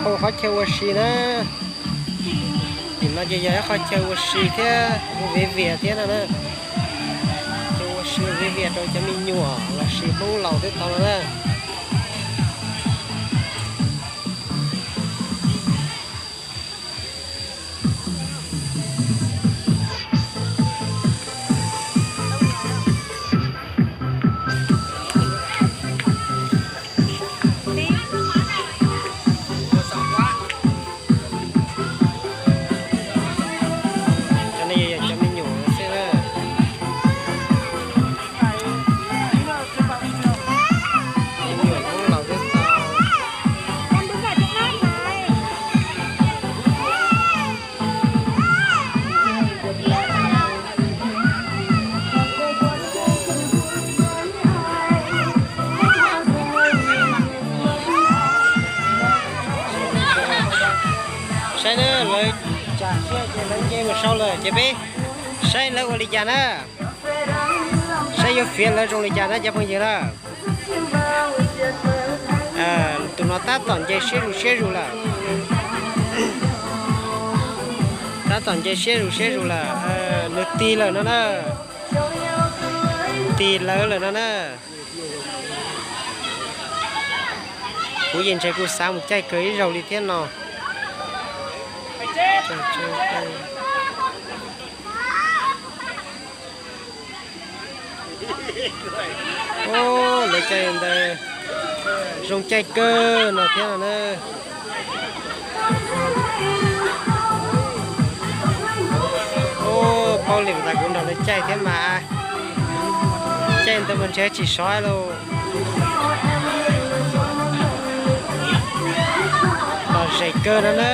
Qhov chaw ua si na, tim no ces yog ib qhov chaw ua si thiab ua viav vias thiab no na. Chaw ua si viav vias rau cov me nyuam los sis Hmoob laus twb tau no na. Cov no yog cov me nyuam xwb na. Me nyuam Hmoob laus twb tau. Saib na, lawv tsam siab ces lawv nce mus sau lawm ces peb saib lawv ua li cas na. Saib yuav fiav lawv zoo li cas na cov phooj ywg na. Tus no tab tom nce siab zus siab zus lawm. Tab tom nce siab zus siab zus lawm. Nws tig lawm no na. Tig lawv lawm no na. Kuv yeej ntshe kuj xav mus caij kawg ib zaug li thiab no. Lawv caij ntawd zoo caij kawg no thiab no na. Paub li tas kuv nrog lawv caij thiab mas. Caij ntawd mas ntshe tsis sov lauj. Lom zem kawg no na.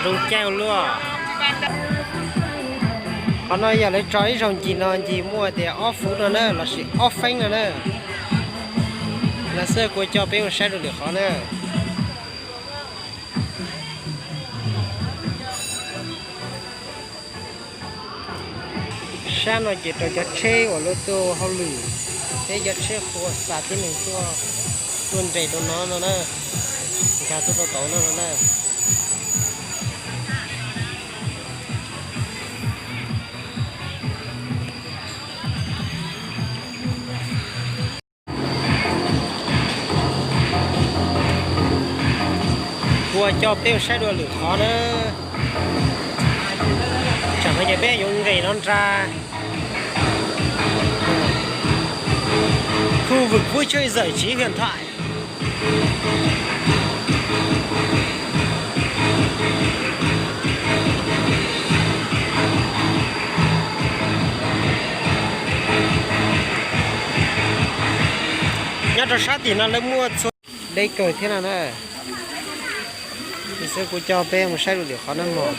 Zoo caij ua luaj. Qhov no yog lawv tso ib zaug ncig no ncig muaj tias ob fuv no na lossis ob feeb no na. Lawv xwb kuv coj peb mus saib dua lwm qhov na. Sab no ces rau cov tsheb uas luag tuaj hauj lwm thiab cov tsheb qhua xa tib neeg tuaj, tuaj nres rau no no na, nkag tuaj rau tod no no na. Kuv coj peb mus saib dua lwm qhov na. Tsam no ces peb yuav nqes no nra. Khu vực vui chơi giải trí huyền thoại. Nyob rau sab tim no lawv muaj txhua deb kawg thiab no na. Xwb kuv coj peb mus saib dua lwm qhov na mog.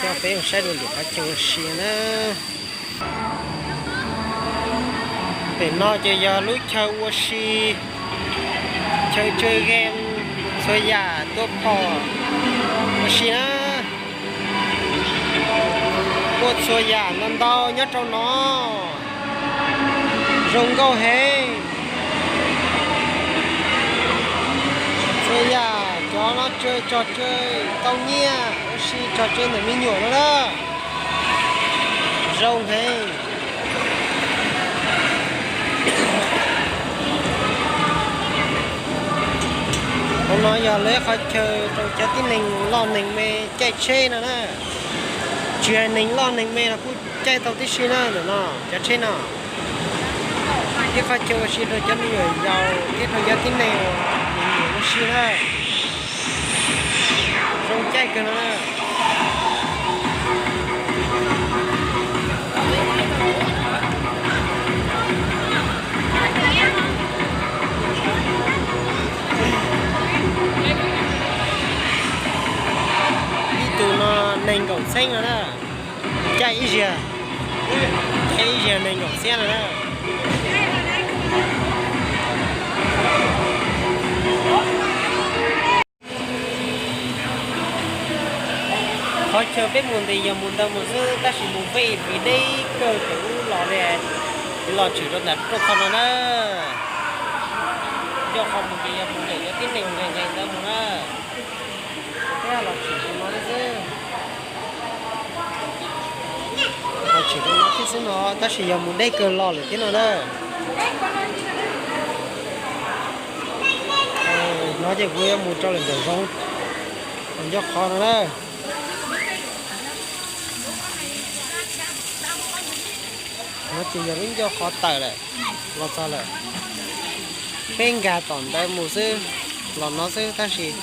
Coj peb mus saib dua lwm qhov chaw ua si na. Pem no ces yog lub chaw ua si, chaw chơi game, txhua yam tuaj phom ua si na. Txhua yam ntau ntau nyob rau no zoo nkauj heev. Txhua yam cov no tsw, trò chơi tau nyiaj ua si, trò chơi ntawm me nyuam no na. Zoo heev. Qhov no yog lawv qhov chaw rau cov tib neeg loj neeg me caij tsheb no na. Tsis hais neeg loj neeg me los kuj caij tau tib si na ntawm no, cov tsheb no. Ib qhov chaw ua si rau cov me nyuam yaus thiab rau cov tib neeg uas mus mus ua si na. Zoo caij kawg no na. Ib tug no nees nkaum txheeb no na. Caij ib zaug, caij ib zaug nees nkaum txhiab no na. Qhov chaw peb mus ntes yog mus ntawd mus xwb tab sis mus vij vim deb kawg thaum ub los li, los tshwm rau ntawm rooj qhov no na. Nco qhov mus ces yog mus ntes cov tib neeg nqes nqes ntawd mus na. Peb los tshwm rau no xwb. Los tshwm rau no thiab xwb no tab sis yog mus deb kawg los lawm thiab no na. No ces kuv yuav mus rau lawm nram zoov, nco qhov no na. No ces yog lub nco qhov tawm lawm, los txog lawm. Peb nkag tom ntawd mus xwb, los no xwb tab sis